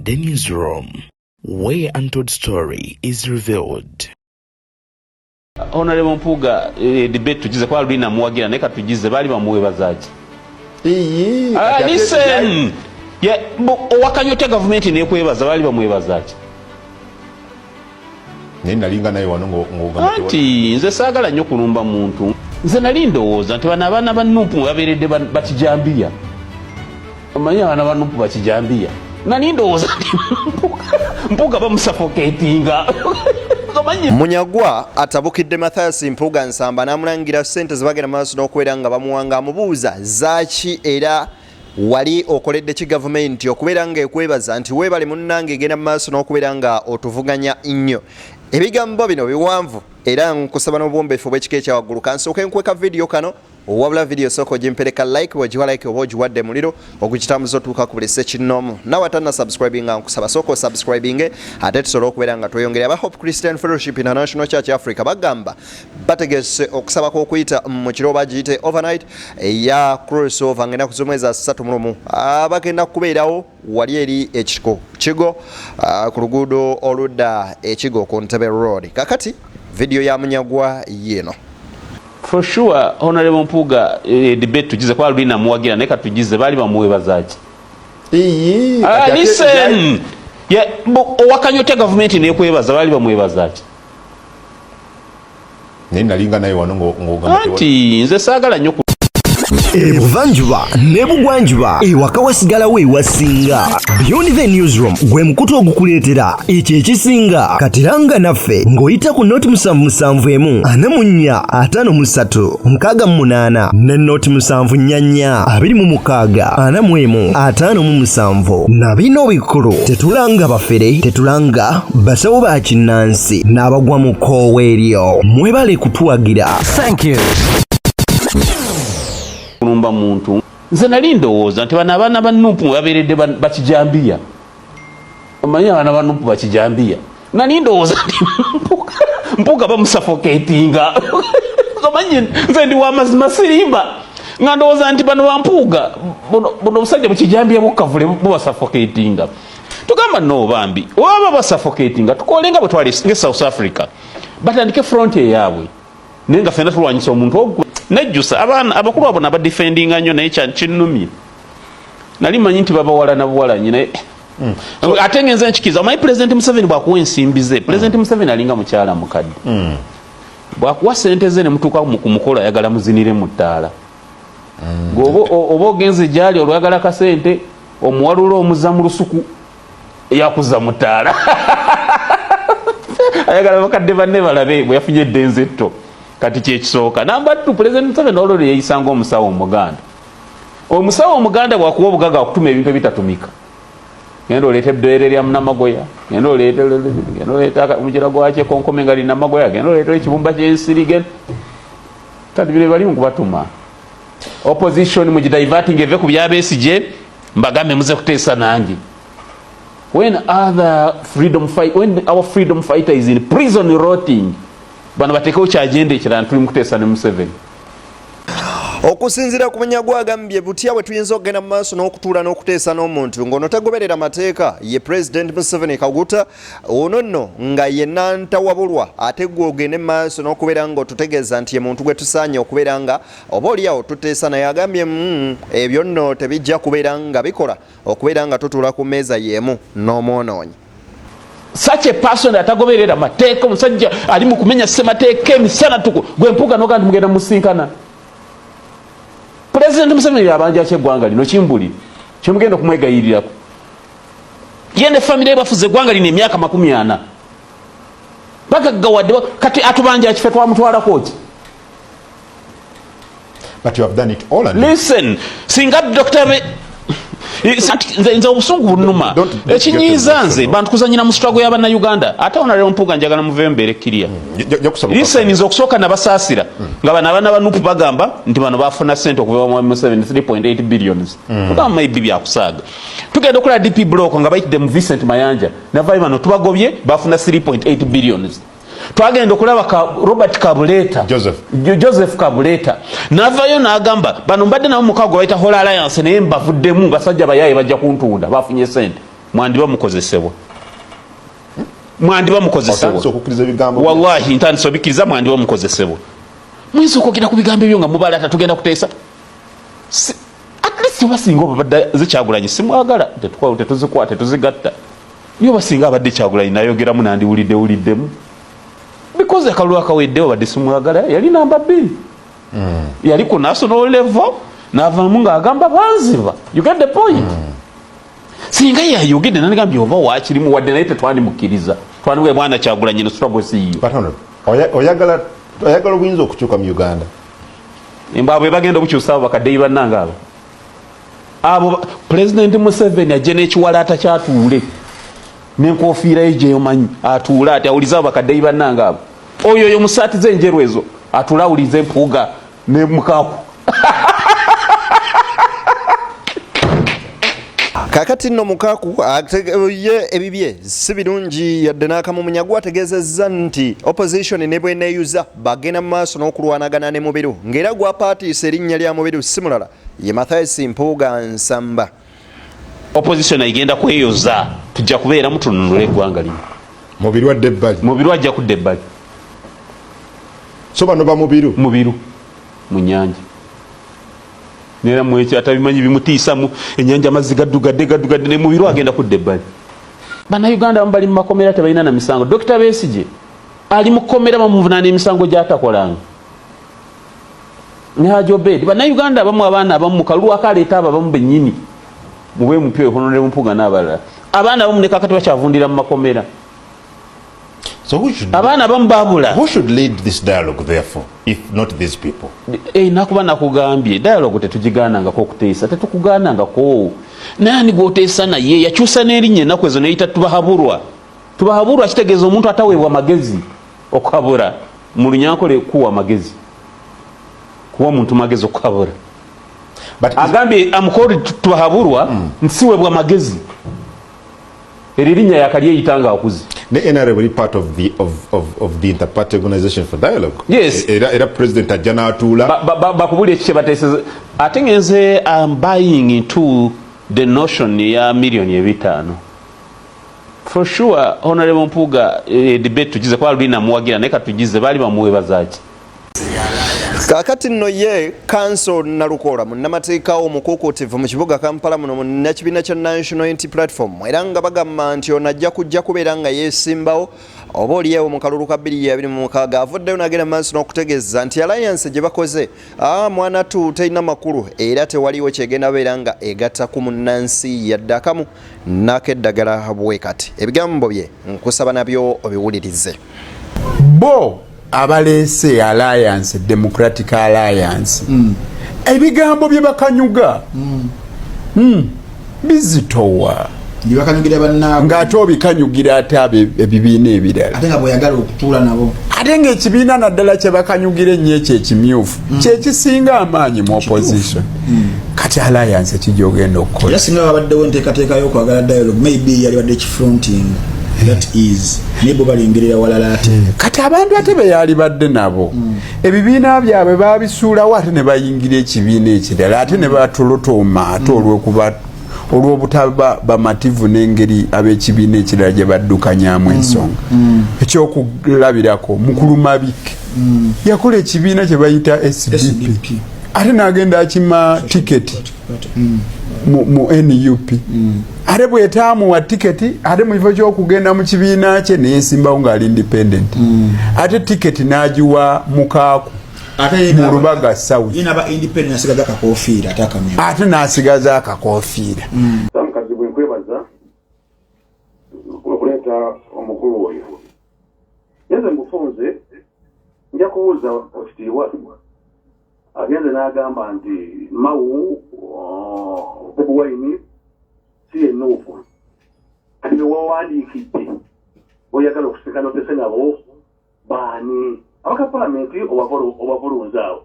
The Newsroom, where untold story is revealed. Honorable Mpuuga, debate tugize kwa luli namuwagira, naye katugize baali bamuwebazaaki? Iyi, Ah, kati ate- listen. Yeah, owakanya otya gavumenti nekwebaza? Baali bamwebazaaki? Naye nalinga naye wano ng'ogamba Anti nze saagala nnyo kulumba muntu. Nze nali ndowooza nti bano abaana ba NUP babeeredde bakijambiya. Omanyi abaana ba NUP bakijambiya. Nali ndowooza nti Mpuuga bamusuffocatinga, omanyi. Munyagwa atabukidde Mathias Mpuuga Nsamba n'amulangira ssente zebagenda maaso n'okubeera nga bamuwanga. Amubuuza zaaki era wali okoledde ki gavumenti okubeera nga ekwebaza nti weebale munnange egenda mu maaso n'okubeera nga otuvuganya nnyo. Ebigambo bino biwanvu era nkusaba n'obuwombeefu obw'ekika ekyawaggulu. Kansooke nkweka vidiyo kano, wabula vidiyo sooka ogimpereka like. Bw'ogiwa like oba ogiwadde muliro ogukitambuza otuuka ku buli ssekinnoomu. Nawe atanna subscribinga, nkusaba sooka osubscribinge ate tusobole okubeera nga tweyongera. Aba Hope Christian Fellowship International Church Africa bagamba bategese okusaba kw'okuyita mu kiro, bagiyite overnight eya crossover, nga ennaku z'omwezi 31. Bagenda kubeerawo wali eri ekiko Kigo, ku luguudo oludda Ekigo ku Ntebe Road. Kakati vidiyo ya Munyagwa yiino. For sure, Honorable Mpuuga, debate tugize kwa luli namuwagira, naye katugize baali bamuwebazaaki? Iyi, Ah, kati ate- listen. Yeah, owakanya otya gavumenti nekwebaza? Baali bamwebazaaki? Naye nalinga naye wano ng'ogamba Anti nze saagala nnyo Ebuvanjuba ne bugwanjuba, ewaka wasigalawo ewasinga. Beyond the Newsroom gwe mukutu ogukuleetera ekyo ekisinga. Katiranga naffe ng'oyita ku 077 44 53 68 ne 074 26 41 57. Na bino bikulu: tetulanga bafere, tetulanga basawo ba kinnansi n'abagwa mu kkoowa eryo. Mwebale kutuwagira. Thank you. Kulumba muntu. Nze nali ndowooza nti bano abaana ba NUP babeeredde bakijambiya. Omanyi abaana ba NUP bakijambiya. Nali ndowooza nti Mpuuga bamusuffocatinga, omanyi. Nze ndi wamazima, sirimba. Nga ndowooza nti bano bampuuga, buno obusajja bukijambiya bukavule bubasuffocatinga. Tugamba no bambi oba basuffocatinga, tukole nga bwe twali nge South Africa, batandike front eyaabwe, naye nga fena tulwanyisa omuntu ogwo. Nejjusa abaana abakulu abo nabadefendinga nnyo, naye kinnumye. Nali manyi nti babawala buwalanyi, naye ate ngenze nkikiza. Omanyi President Museveni bwakuwa ensimbi ze, President Museveni alinga mukyala mukadde. Bwakuwa sente ze ne mutuuka ku mukolo, ayagala muzinire mu ttaala. Oba ogenze gyali olwagala kasente, omuwalula omuzza mu lusuku, yakuza mu ttaala. Ayagala bakadde banne balabe bwe yafunye eddenzi etto. Kati kyekisooka. Number two, President Museveni olwo yeyisanga omusawo omuganda. Omusawo omuganda bwakuwa obugaga, akutuma ebintu ebitatumika: genda oleete ebbeere lya munamagoya, genda oleete omukira gwakyekonkome nga linamagoya, genda oleete ekibumba kyensiri. Kati bino bali mukubatuma. Opposition mugidiverting eve ku byabesigye. Mbagambe muze kuteesa nange when other freedom fight, when our freedom fighter is in prison rotting. Bano batekewo kyagenda ekirala, tuli mukuteesa ne Museveni. Okusinziira ku Munyagwa, agambye butya bwe tuyinza okugenda mu maaso n'okutuula n'okuteesa n'omuntu ng'ono tagoberera mateeka? Ye President Museveni Kaguta ono nno nga ye nantawabulwa, ate gwe ogende mu maaso n'okubeera nga otutegeeza nti ye muntu gwe tusaanye okubeera nga oba oliawo tuteesa naye. Agambye ebyo nno tebijja kubeera nga bikola okubeera nga tutuula ku mmeeza y'emu n'omwonoonyi. Such a person atagoberera mateeka, omusajja ali mu kumenya ssemateeka emisana tuku, gwe Mpuuga noga nti mugenda musinkana President Museveni. Yabanja ki eggwanga lino? Kimbuli kyemugenda okumwegayirirako? Ye ne famire bafuze eggwanga lino emyaka 40, bagaggawadde. Kati atubanja kife twamutwalako ki? But you have done it all and Listen, singa Dr. Nze obusungu bunuma. Don't Ekinyiiza get nze emotional. bantu kuzanyira mu struggle y'abannayuganda. Ate Honorable Mpuuga, njagala muve mbeere clear. Nja kusaba. Listen, nze okusooka nabasaasira nga bano abaana ba NUP bagamba nti bano bafuna sente okuva wa Museveni, 3.8 billions. Tugamba maybe byakusaaga. Tugenda okola DP Block nga bayitidde mu Vincent Mayanja, navayo bano tubagobye, bafuna 3.8 billions. Twagenda okulaba ka Robert Kabuleta. Joseph. Joseph Kabuleta navayo n'agamba bano mbadde nabo mukago bayita Hola Alliance, naye mbavuddemu, basajja bayaye bajja kuntunda, bafunye sente. Mwandiba mukozesebwa, mwandiba mukozesebwa. Otandise okukkiriza ebigambo. Wallahi ntandise obikkiriza, mwandiba mukozesebwa. Muyinza okwogera ku bigambo ebyo nga mubalata tugenda kuteesa. At least oba singa obabadde zikyagulanyi simwagala, tetuzikwata, tetuzigatta, niyo oba singa abadde Kyagulanyi nayogeramu nandiwulidde wuliddemu, because akalulu akaweddewo abadde simwagala, yali namba 2. Yali ku national level navamu ng'agamba banziba. You get the point? Singa yayogedde nandigambye oba wakirimu wadde, naye tetwandimukkiriza, twandiwe mwana Kyagulanyi no struggle siyo. But honorable, oyagala obuyinza okukyuka mu Uganda? Embwa bwe bagenda obukyusa abo bakaddeyi bannange abo abo Pulezidenti Museveni ajje n'ekiwalaata kyatuule n'enkofiira ye gyeyomanyi, atuule ati awulize abo bakaddeyi bannange abo, oyo oyo musaati ze enjeru ezo, atuule awulize Mpuuga ne Mukaaku. Kakati nno Mukaku ye ebibye si birungi yadde n'akamu. Munyagwa ategeezezza nti opposition ne bweneeyuza bagenda mu maaso n'okulwanagana ne Mubiru, ng'era gwapaatiisa erinnya lya Mubiru si mulala ye Mathias Mpuuga Nsamba. Opposition egenda kweyoza, tujja kubeeramu tununule eggwanga lino. Mubiru adde ebbali. Mubiru ajja kudda ebbali. So bano bamubiru. Mubiru mu nyanja nera mwekyo atabimanyi bimutiisamu enyanja, amazzi gaddugadde gaddugadde, ne Mubiru agenda kudda ebbali. Bannayuganda abamu bali mu makomera tebalina na misango. Dokita Besigye ali mu kkomera, bamuvunaana emisango gyatakolanga, ne Haji Obed. Bannayuganda abamu, abaana abamu mu kalulu akaleeta abo abamu bennyini mube mupya, Honorable Mpuuga n'abalala, abaana abamu ne kakati bakyavundira mu makomera. So who should, abaana abamu babula. who should lead this dialogue therefore, if not these people? Eh, nakuba nakugambye, dialogue tetugigaanangako, okuteesa tetukugaanangako, naye ani gwoteesa naye? Yakyusa n'erinnya ennaku ezo neyita Tubahaburwa. Tubahaburwa kitegeeza omuntu ataweebwa magezi. Okuhabura mu Lunyankole kuwa magezi, kuwa muntu magezi okuhabura. But is, Agambye amukori Tubahaburwa nsiweebwa magezi, eryo erinnya yakalyeyita nga akuze. Ne NRM eri part of the Interparty Organization for Dialogue. Yes. Era president ajja n'atuula. Bakubulira ekiki kyebateeseza. Ate ngenze am buying into the notion ya 500,000 for sure. Honorable Mpuuga, debate tugize kuba luli namuwagira, naye katugize baali bamuwebazaaki. Kaakati nno ye Kanso Nalukoola, munnamateeka omukuukuutivu mu kibuga Kampala muno, munnakibiina kya National Unity Platform, era nga bagamba nti ono ajja kujja kubeera nga yeesimbawo oba oliyewo mu kalulu ka 2026, avuddeyo n'agenda mu maaso n'okutegeeza nti alliance gye bakoze, mwana tu, terina makulu era tewaliwo kyegenda beera nga egatta ku munnansi yadde akamu n'akeddagala bwe kati. Ebigambo bye nkusaba nabyo obiwulirize. Bo abaleese alliance, Democratic Alliance, ebigambo bye bakanyuga bizitowa. Bakanyugira bannaabwe. Ng'ate obikanyugira ate abo ebibiina ebirala. Ate nga bweyagala okutuula nabo. Ate ng'ekibiina naddala kye bakanyugira ennyo ekyo ekimyufu kyekisinga amaanyi mu opposition. Kati alliance kijja ogenda okukola? Era singa babaddewo enteekateeka y'okwagala dialogue, maybe yalibadde kifronting that is, naye bo balengerera walala ate. Kati abantu ate be yalibadde nabo, ebibiina byabwe babisuulawo ate ne bayingira ekibiina ekirala, ate ne batolotooma, ate olwokuba olw'obutaba bamativu n'engeri ab'ekibiina ekirala gye baddukanyamu ensonga. Ekyokulabirako, mukulu Mabike yakola ekibiina kye bayita SDP, SDP. Ate n'agenda akima tiketi mu NUP, ate bwetaamuwa tiketi, ate mu kifo ky'okugenda mu kibiina kye neyesimbawo ng'ali independent, ate tiketi n'agiwa Mukaaku Ate ye mu Lubaga South. Ye naba independent, asigaza akakofiira ate akamyu. Ate n'asigaza akakofiira. Samukazi, bwe nkwebaza okuleeta omukulu oyo, naye nze mufunze nja kubuuza ekitiibwa. Agenze n'agamba nti Mawu Bobi Wine si yennuufu. Kati bewawandiikidde boyagala okusikana otese nabo baani? Abaka palamenti obavulunze awo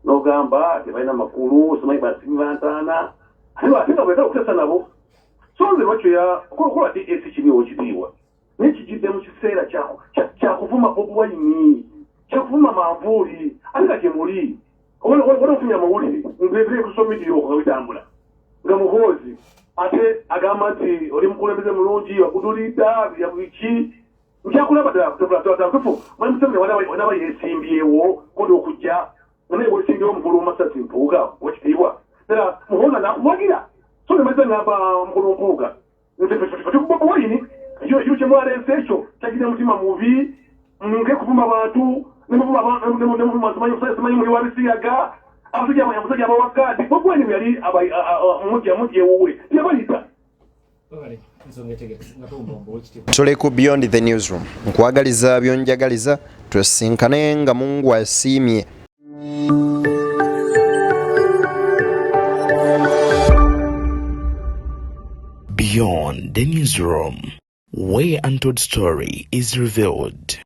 n'ogamba tebalina makulu, simanyi basibi bantaana, ate nga bwetala okutesa nabo. So nze lwakyo kola ds kiriwo kitiibwa, naye kijidde mu kiseera kyakuvuma Bobi Wine, kyakuvuma manvuuli, ate nga gyemuli wali ofunye amawulire ngaebiri ku social media okwo nga bitambula nga Muhoozi. Ate agamba nti oli mukulembeze mulungi, waguduliida biki, nkyakulaba ddala mwami Museveni wanaba yeesimbyewo kondi okujja nga naye weesimbyewo mukulu Mathias Mpuuga wekitiibwa ddala Muhoozi anakuwagira. So nemaliza ngamba mukulu Mpuuga nti Bobi Wine ekyo kyemwalense ekyo kyagira mutima mubi nkekuvuma bantu nemuvuma simanyi muli wabisiyaga abasajja abasajja abawa kaadi. Bobi Wine bwe yali mujja mujja ewuwe teyabayita. Tuli ku Beyond the Newsroom, nkwagaliza byonjagaliza, twesinkane nga Mungu asiimye. Beyond the Newsroom, where untold story is revealed.